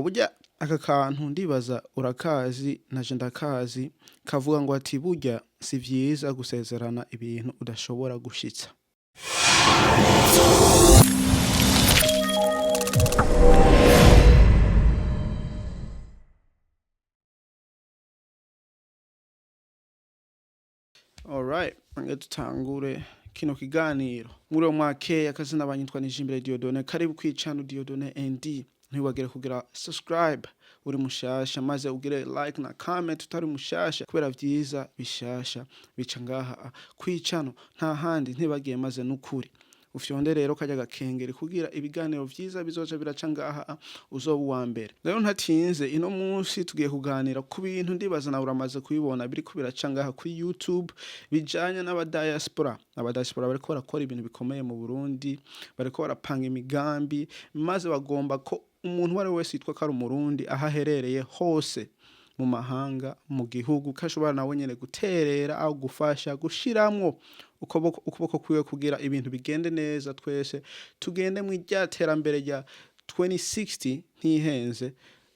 Burya aka kantu ndibaza urakazi, naje ndakazi, kavuga ngo ati burya si vyiza gusezerana ibintu udashobora gushitsa. Alright, nge dutangure kino kiganiro. Muri uwo mwakeye akazina banyitwa Nijimbere Dieudonne, karibu kwicana Dieudonne ND. Ntiwibagire kugira subscribe uri mushasha, maze ugire like na comment utari mushasha, kubera vyiza bishasha bica ngaha kwicano nta handi. Ntibagiye maze nukuri ufyonde rero karya gakengeri kugira ibiganiro vyiza bizoca biraca ngaha uzoba uwa mbere. Rero ntatinze, ino munsi tugiye kuganira ku bintu ndibaza nawe uramaze kubibona biriko biraca ngaha kuri YouTube bijanye n'abadiaspora. Abadiaspora bariko barakora ibintu bikomeye mu Burundi, bariko barapanga imigambi, maze bagomba ko umuntu uwo ari we wese yitwa ko ari Umurundi, aho aherereye hose mu mahanga, mu gihugu, ko ashobora nawe nyene guterera aho gufasha gushiramwo ukuboko kwiwe kugira ibintu bigende neza, twese tugende mu rya terambere rya 2060 ntihenze,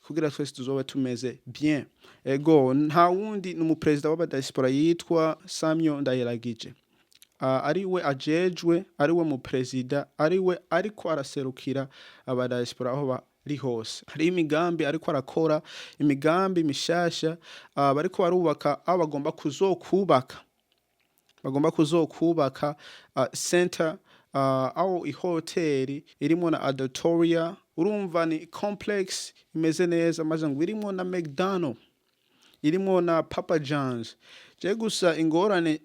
kugira twese tuzoba tumeze bien. Ego, nta wundi ni umuperezida w'abadiaspora yitwa Samuel Ndayiragije, ari we ajejwe, ari we mu perezida, ari we ariko araserukira abadiaspora aho bari hose. Hari imigambi ariko arakora, imigambi mishasha, bariko barubaka aho bagomba kuzokubaka center, aho ihoteli irimo na auditorium. Urumva ni complex imeze neza, maze ngo irimo na McDonald, irimo na Papa John's. Je gusa ingorane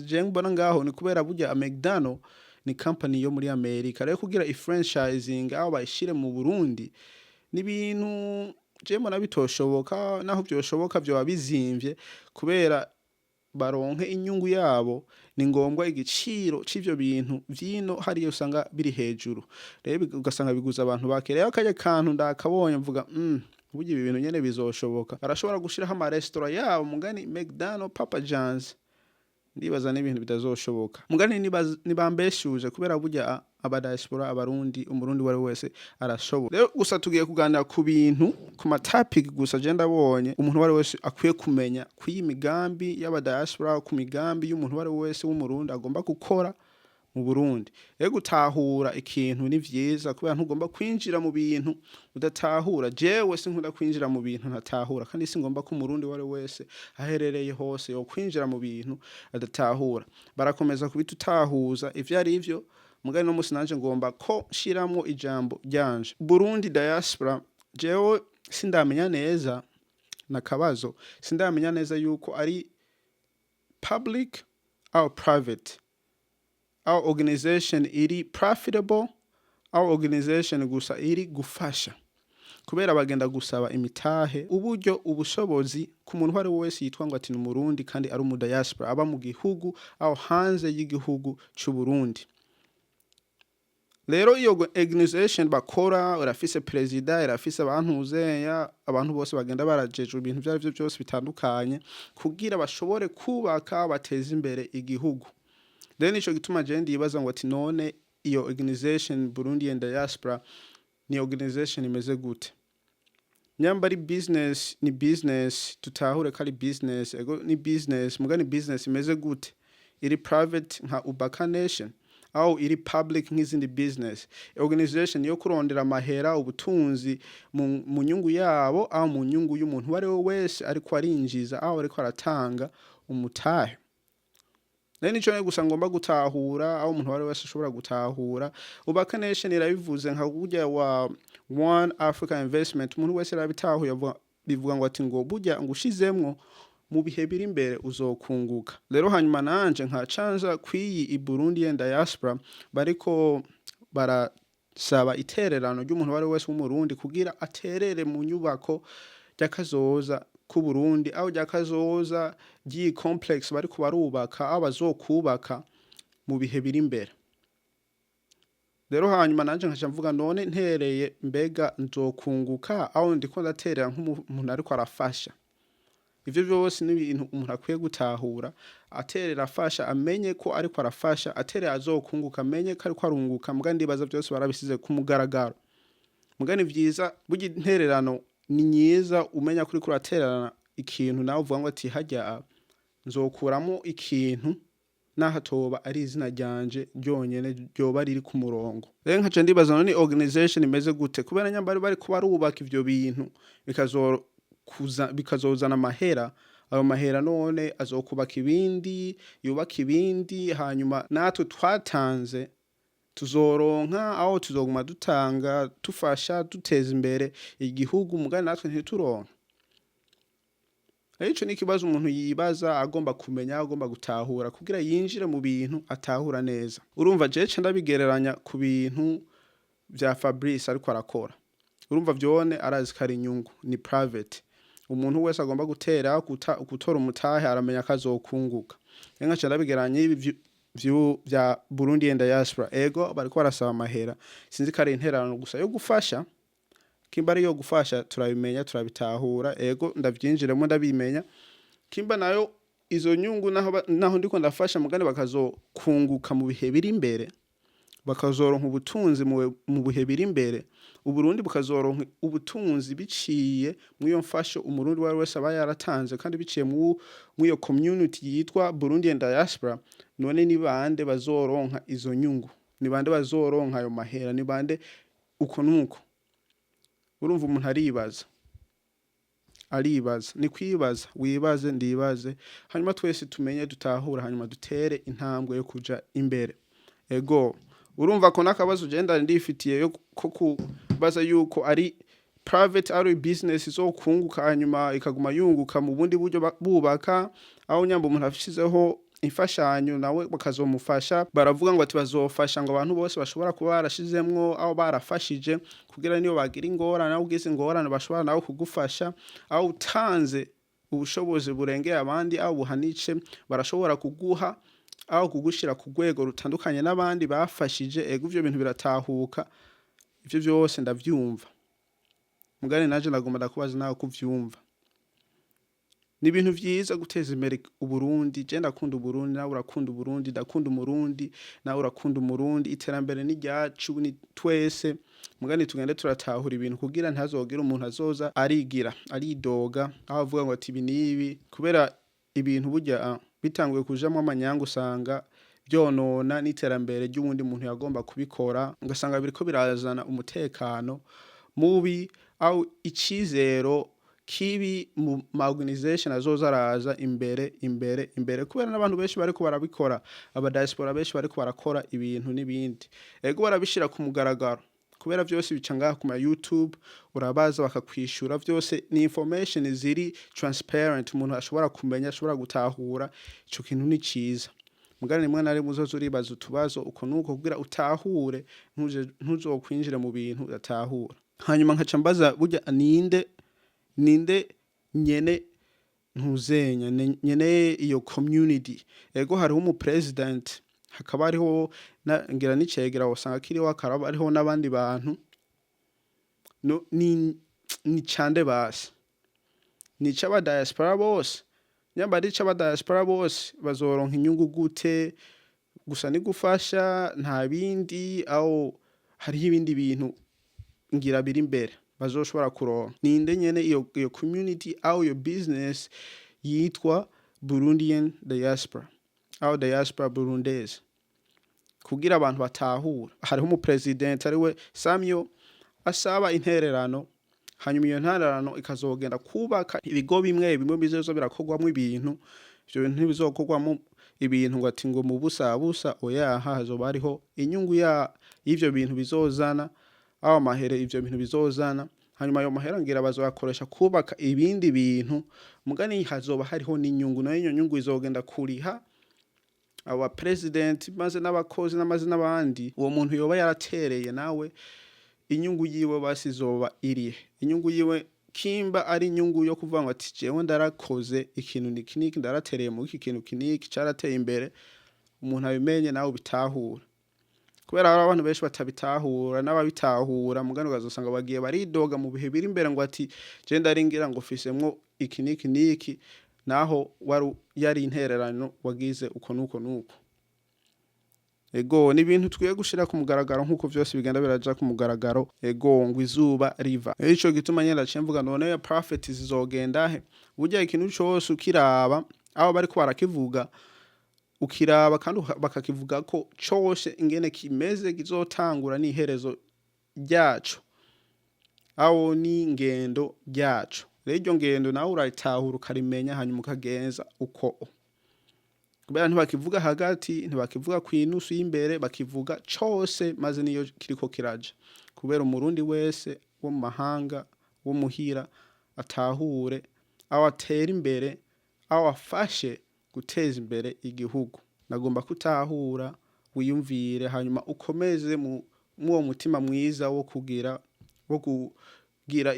je mbona ngaho ni kubera burya McDonald ni company yo muri Amerika. Rero kugira ifranchising aho bayishire mu Burundi ni ibintu je mbona bitoshoboka. Naho vyoshoboka vyoba bizimvye, kubera baronke inyungu yabo ni ngombwa igiciro c'ivyo bintu vyino hariya usanga biri hejuru. Rero ugasanga biguza abantu bake. Rero karya kantu ndakabonye mvuga: burya ibi bintu nyene bizoshoboka." Barashobora gushiraho amaresitora yabo mugani McDonald, Papa John's, ndibaza n'ibintu bitazoshoboka. Mugani nibambeshuje, kubera burya aba diaspora, Abarundi, Umurundi uwo ari we wese arashobora. Rero gusa tugiye kuganira ku bintu, ku ma topic gusa je ndabonye umuntu uwo ari we wese akwiye kumenya kw'iyi migambi y'aba diaspora, ku migambi y'umuntu uwo ari we wese w'Umurundi agomba gukora mu Burundi. Rero gutahura ikintu ni vyiza, kubera ntugomba kwinjira mu bintu udatahura. Jewe sinkunda kwinjira mu bintu ntatahura, kandi singomba ko Umurundi uwo ari we wese aherereye hose yo kwinjira mu bintu adatahura. Barakomeza kubitutahuza ivyo ari vyo. Mugani no musi nanje ngomba ko nshiramwo ijambo ryanje. Burundi diaspora, jewe sindamenya neza nakabazo, sindamenya neza yuko ari public or private, our organization iri profitable, our organization gusa iri gufasha, kubera bagenda gusaba imitahe, uburyo, ubushobozi ku muntu uwo ari we wese yitwa ngo ati ni Umurundi kandi ari umu diaspora aba mu gihugu aho hanze y'igihugu c'u Burundi. Rero iyo organization bakora irafise perezida, irafise abantuzeya, abantu bose bagenda barajejwe ibintu ivyo arivyo byose bitandukanye kugira bashobore kubaka, bateze imbere igihugu. Rero nico gituma je ndibaza ngo ati none iyo organization Burundian Diaspora ni organization imeze gute? Nyamba ari business, ni business, tutahure ko ari business. Ego, ni business, muga ni business imeze gute? Iri private nka Ubaka Nation, aho iri public nk'izindi business organization yo kurondera amahera, ubutunzi mu nyungu yabo, aho mu nyungu y'umuntu uwo ari we wese ariko arinjiza, aho ariko aratanga umutahe? Rero nico rero gusa ngomba gutahura, aho umuntu uwo ari we wese ashobora gutahura. Ubaka Nation irabivuze nka burya wa One Africa Investment, umuntu wese arabitahuye. Bivuga ngo ati ngo burya ngo ushizemwo mu bihe biri imbere uzokunguka. Rero hanyuma nanje nkacanza kw'iyi i Burundian Diaspora, bariko barasaba itererano ry'umuntu uwo ari we wese w'Umurundi kugira aterere mu nyubako ry'akazoza k'u Burundi, aho ry'akazoza ry'iyi complex bariko barubaka, aho bazokubaka mu bihe biri imbere. Rero hanyuma nanje nkaca mvuga: none ntereye, mbega nzokunguka, aho ndiko ndaterera nk'umuntu ariko arafasha? Ivyo vyose ni ibintu umuntu akwiye gutahura. Aterera afasha, amenye ko ariko arafasha; aterera azokunguka, amenye ko ariko arunguka. Muga ndibaza vyose barabisize ku mugaragaro. Mugani vyiza, burya intererano ni nyiza, umenya kuri kuratererana ikintu nawe uvuga ngo ati harya nzokuramo ikintu, naho atoba ari izina ryanje ryonyene ryoba riri ku murongo. Rero nkaca ndibaza, none organisation imeze gute? Kubera nyambari bari kuba barubaka ivyo bintu bikazokuza, bikazozana amahera, ayo mahera none azokubaka ibindi, yubaka ibindi, hanyuma natwe twatanze tuzoronka aho tuzoguma dutanga, dufasha, duteza imbere igihugu, mugani natwe ntituronke? Rero ico ni ikibazo umuntu yibaza, agomba kumenya, agomba gutahura kugira yinjire mu bintu atahura neza. Urumva, jewe ca ndabigereranya ku bintu vya Fabrice ariko arakora. Urumva, vyone arazi ko ari inyungu, ni private. Umuntu wese agomba gutera gutora umutahe aramenya ko azokunguka. Rero nkaca ndabigereranya n'ibi vya Burundian diaspora. Ego, bariko barasaba amahera, sinzi ko ari intererano gusa yo gufasha. Kimba ari iyo gufasha, turabimenya, turabitahura. Ego, ndavyinjiremo, ndabimenya. Kimba nayo izo nyungu, naho ndiko ndafasha, mugani bakazokunguka mu bihe biri imbere, bakazoronka ubutunzi mu bihe biri imbere, Uburundi bukazoronka ubutunzi biciye mw'iyo mfasho Umurundi uwari wese aba yaratanze, kandi biciye mw'iyo community yitwa Burundian diaspora. None ni bande bazoronka izo nyungu? Ni bande bazoronka ayo mahera? Ni bande? Uko nuko urumva umuntu aribaza, aribaza. Ni kwibaza, wibaze, ndibaze, hanyuma twese tumenye, dutahura, hanyuma dutere intambwe yo kuja imbere. Ego, urumva ko n'akabazo je ndari ndifitiye yo ko kubaza yuko ari private, ari business izokunguka, hanyuma ikaguma yunguka mu bundi buryo bubaka aho nyamba umuntu afishizeho imfashanyo nawe bakazomufasha. Baravuga ngo ati bazofasha ngo abantu bose bashobora kuba barashizemwo aho barafashije, kugira niyo bagira ingorane, aho ugize ingorane bashobora nawe kugufasha, aho utanze ubushobozi burengeye abandi, aho buhanice, barashobora kuguha aho kugushira ku rwego rutandukanye n'abandi bafashije. Ego, ivyo bintu biratahuka, ivyo vyose ndavyumva. Mugani naje ndagomba ndakubaza nawe kuvyumva. Ni ibintu vyiza guteza imbere Uburundi. Je ndakunda Uburundi, nawe urakunda Uburundi, ndakunda Umurundi, nawe urakunda Umurundi. Iterambere ni ryacu, ni twese. Mugani tugende turatahura ibintu kugira ntihazogire umuntu azoza arigira aridoga, aho avuga ngo ati ibi n'ibi, kubera ibintu burya bitanguye kujamwo amanyanga, usanga vyonona n'iterambere ry'uwundi muntu yagomba kubikora, ugasanga biriko birazana umutekano mubi aho icizero kibi mu ma organisation azoza araza imbere, imbere, imbere, kubera n'abantu benshi bariko barabikora, aba diaspora benshi bariko barakora ibintu n'ibindi. Ego, barabishira ku mugaragaro kubera vyose bica ngaha ku ma YouTube, urabaza bakakwishura, vyose ni information ziri transparent, umuntu ashobora kumenya, ashobora gutahura. Ico kintu ni ciza. Mugani rimwe na rimwe uzoza uribaza utubazo uko nuko kugira utahure, ntuzokwinjire mu bintu udatahura. Hanyuma nkaca mbaza, burya ninde nyene ntuzenya nyene iyo community? Ego, hariho umu president, hakaba hariho ngira n'icegera wosanga kiriho, hakaba hariho n'abandi bantu. No, ni cande basi? Ni ic'aba diaspora bose? Nyamba ari ic'aba diaspora bose, bazoronka inyungu gute? Gusa ni gufasha, nta bindi, aho hariho ibindi bintu ngira biri imbere bazoshobora kuronka? Ninde nyene iyo community, aho iyo business yitwa Burundian diaspora, aho diaspora burundaise, kugira abantu batahura? Hariho umu president ariwe Samuel asaba intererano, hanyuma iyo ntererano ikazogenda kubaka ibigo bimwe bimwe bizoza birakorwamwo ibintu. Ivyo bintu ntibizokorwamwo ibintu ngo ati ngo mu busa busa, oyaha. Hazoba hariho inyungu ya y'ivyo bintu bizozana, aho amahere ivyo bintu bizozana, hanyuma ayo mahera ngira bazoyakoresha kubaka ibindi bintu. Mugani hazoba hariho n'inyungu, nayo iyo nyungu izogenda kuriha aba president maze n'abakozi n'amaze n'abandi. Uwo muntu yoba yaratereye nawe, inyungu yiwe basi izoba irihe? Inyungu yiwe, kimba ari inyungu yo kuvuga ngo ati jewe ndarakoze ikintu niki niki, ndaratereye muri iki kintu kiniki, carateye imbere, umuntu abimenye, nawe ubitahura, kubera hari abantu benshi batabitahura n'ababitahura, mugani ukazosanga bagiye baridoga mu bihe biri imbere ngo ati je ndaringira ngo fisemwo iki niki niki, naho wari yari intererano wagize uko nuko nuko. Ego, ni ibintu twiye gushira ku mugaragaro nkuko vyose bigenda biraja ku mugaragaro. Ego, ngo izuba riva. Ico gituma nyene naciye mvuga: none ya profit zizogenda he? Burya ikintu cose ukiraba aho bariko barakivuga, ukiraba kandi bakakivuga ko cose ingene kimeze, kizotangura n'iherezo ryaco, aho ni ingendo ryaco. Rero iryo ngendo nawe urayitahura, ukarimenya, hanyuma ukagenza uko, kubera ntibakivuga hagati, ntibakivuga kw'inusu y'imbere, bakivuga cose maze niyo kiriko kiraja, kubera Umurundi wese wo mu mahanga, wo muhira, atahure aho atera imbere, aho afashe guteza imbere igihugu. Nagomba kutahura, wiyumvire, hanyuma ukomeze mu uwo mutima mwiza wo kugira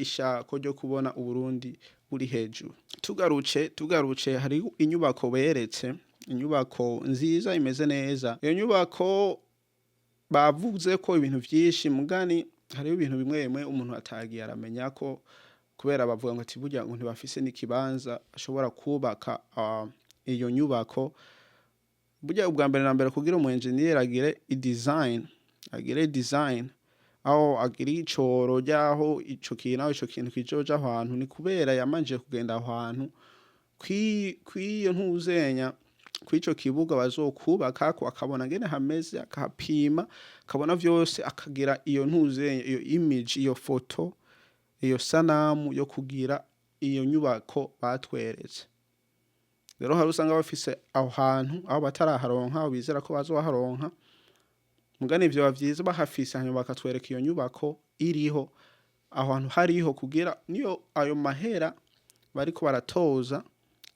ishako ryo kubona Uburundi buri hejuru. Tugaruce, hari inyubako beretse, inyubako nziza imeze neza. Iyo nyubako bavuze ko ibintu vyinshi, mugani hariho ibintu bimwe bimwe umuntu atagiye aramenya ko, kubera bavuga ngo ati burya ngo ntibafise n'ikibanza ashobora kubaka iyo nyubako. Burya ubwa mbere na mbere, kugira umu engineer agire design, agire design aho agira icoro ryaho ico kintu, aho ico kintu kizoja aho hantu, ni kubera yamanje kugenda aho hantu kw'iyo ntuzenya, kw'ico kibuga bazokubakako, akabona ngene hameze, akahapima, akabona vyose, akagira iyo ntuzenya, iyo image, iyo foto, iyo sanamu yo kugira iyo nyubako batweretse. Rero hari usanga bafise aho hantu, aho bataraharonka, aho bizera ko bazoharonka. Mugani vyoba vyiza bahafise, hanyuma bakatwereka iyo nyubako iriho aho hantu hariho, kugira niyo ayo mahera bariko baratoza,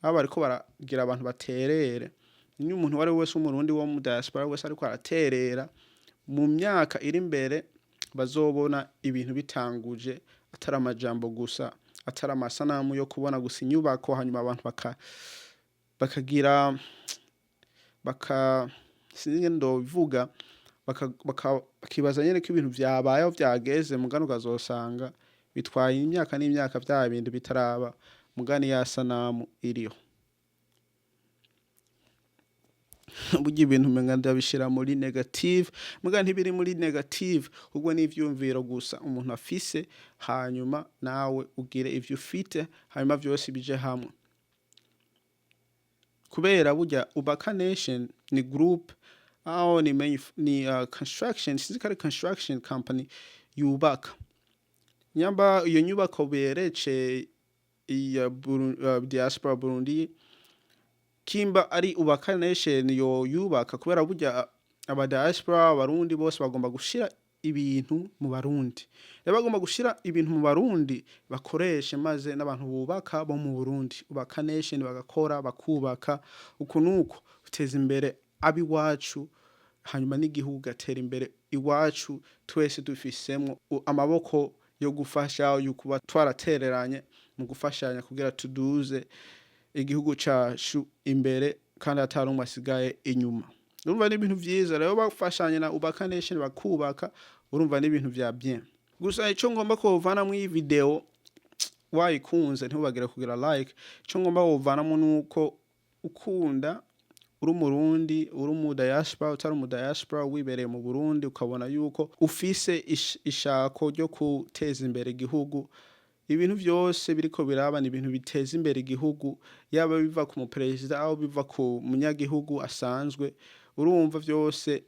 aho bariko baragira abantu baterere, niyo umuntu uwo ari we wese w'Umurundi wo mu diaspora wese ariko araterera, mu myaka iri imbere bazobona ibintu bitanguje, atari amajambo gusa, atari amasanamu yo kubona gusa inyubako, hanyuma abantu bakagira sinzi ingene ndobivuga, bakibaza nyene ko ibintu vyabaye aho vyageze. Mugani ukazosanga bitwaye imyaka n'imyaka vya bindi bitaraba, mugani ya sanamu iriho. Burya ibintu umenga ndabishira muri negative, muga ntibiri muri negative, ahubwo n'ivyumviro gusa umuntu afise. Hanyuma nawe ugire ivyo ufite, hanyuma vyose bije hamwe, kubera burya Ubaka Nation ni group, aho ni construction, sinzi ko ari construction company yubaka. Nyamba iyo nyubako berece iya diaspora Burundi, kimba ari Ubaka Nation yo yubaka, kubera burya aba diaspora, Abarundi bose bagomba gushira ibintu mu Barundi. Rero bagomba gushira ibintu mu Barundi, bakoreshe maze n'abantu bubaka bo mu Burundi, Ubaka Nation, bagakora, bakubaka. Uku nuko uteza imbere abiwacu, hanyuma n'igihugu gatera imbere iwacu, twese dufisemwo amaboko yo gufasha, yo kuba twaratereranye mu gufashanya kugira tuduze igihugu cacu imbere, kandi atari umwe asigaye inyuma. Urumva ni ibintu vyiza. Rero bafashanye na Ubaka Nation bakubaka, urumva ni ibintu vya bien. Gusa ico ngomba ko iyi video, wayikunze ntubagire kugira like. Ico ngomba kuvanamwo nuko ukunda uri Umurundi, uri mu diaspora, utari mu diaspora, wibereye mu Burundi, ukabona yuko ufise ishako ryo guteza imbere igihugu, ibintu vyose biriko biraba ni ibintu biteza imbere igihugu, yaba biva ku muperezida aho biva ku munyagihugu asanzwe, urumva vyose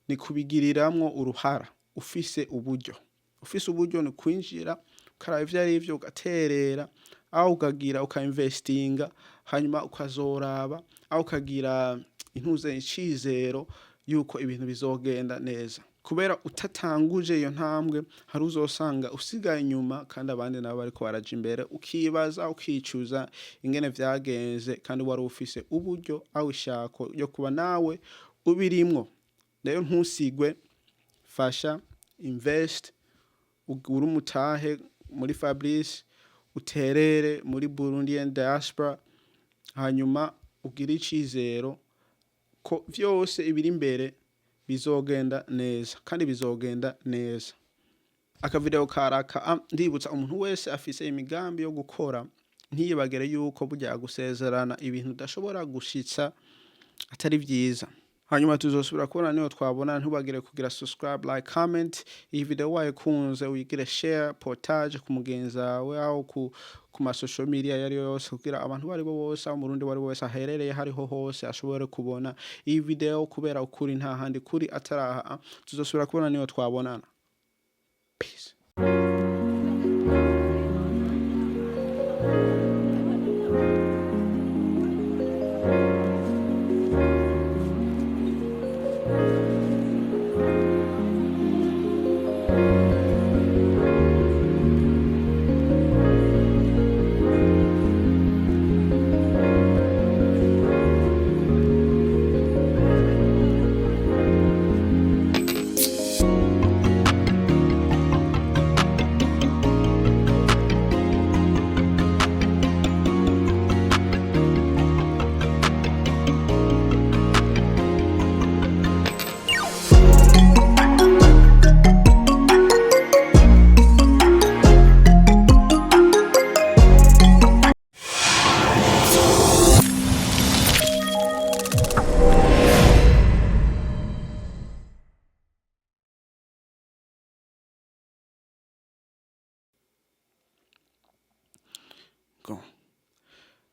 ni kubigiriramwo uruhara. Ufise uburyo, ufise uburyo, ni kwinjira ukaraba ivyo arivyo, ugaterera, aho ukagira uka investinga, hanyuma ukazoraba aho ukagira intuze, icizero yuko ibintu bizogenda neza. Kubera utatanguje iyo ntambwe, hari uzosanga usigaye inyuma kandi abandi nabo bariko baraja imbere, ukibaza, ukicuza ingene vyagenze kandi wari ufise uburyo aho ishako ryo kuba nawe ubirimwo. Rero ntusigwe, fasha, invest, ugure umutahe muri Fabrice, uterere muri Burundian diaspora, hanyuma ugire icizero ko vyose ibiri imbere bizogenda neza, kandi bizogenda neza. Akavideo karaka ndibutsa umuntu wese afise imigambi yo gukora, ntiyibagire yuko burya gusezerana ibintu udashobora gushitsa atari vyiza. Hanyuma tuzosubira kubona niyo twabona. Ntubagire kugira subscribe, like, comment. Iyi video wayikunze, uyigire share, partage ku mugenzi wawe aho ku ma social media yari yo yose, kugira abantu bari bo bose, aho Umurundi wari wese aherereye hariho hose, ashobore kubona iyi video, kubera ukuri nta handi kuri ataraha. Tuzosubira kubona niyo twabonana. Peace. Go.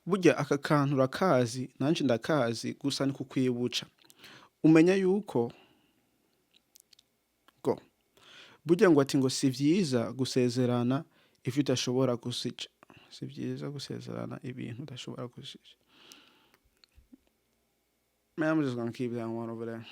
Burya aka kantu urakazi, nanje ndakazi, gusa ni kukwibutsa umenya yuko go burya ngo ati ngo si vyiza gusezerana ivyo udashobora gusica, si vyiza gusezerana ibintu udashobora gusica. Man, I'm just gonna keep that one over there.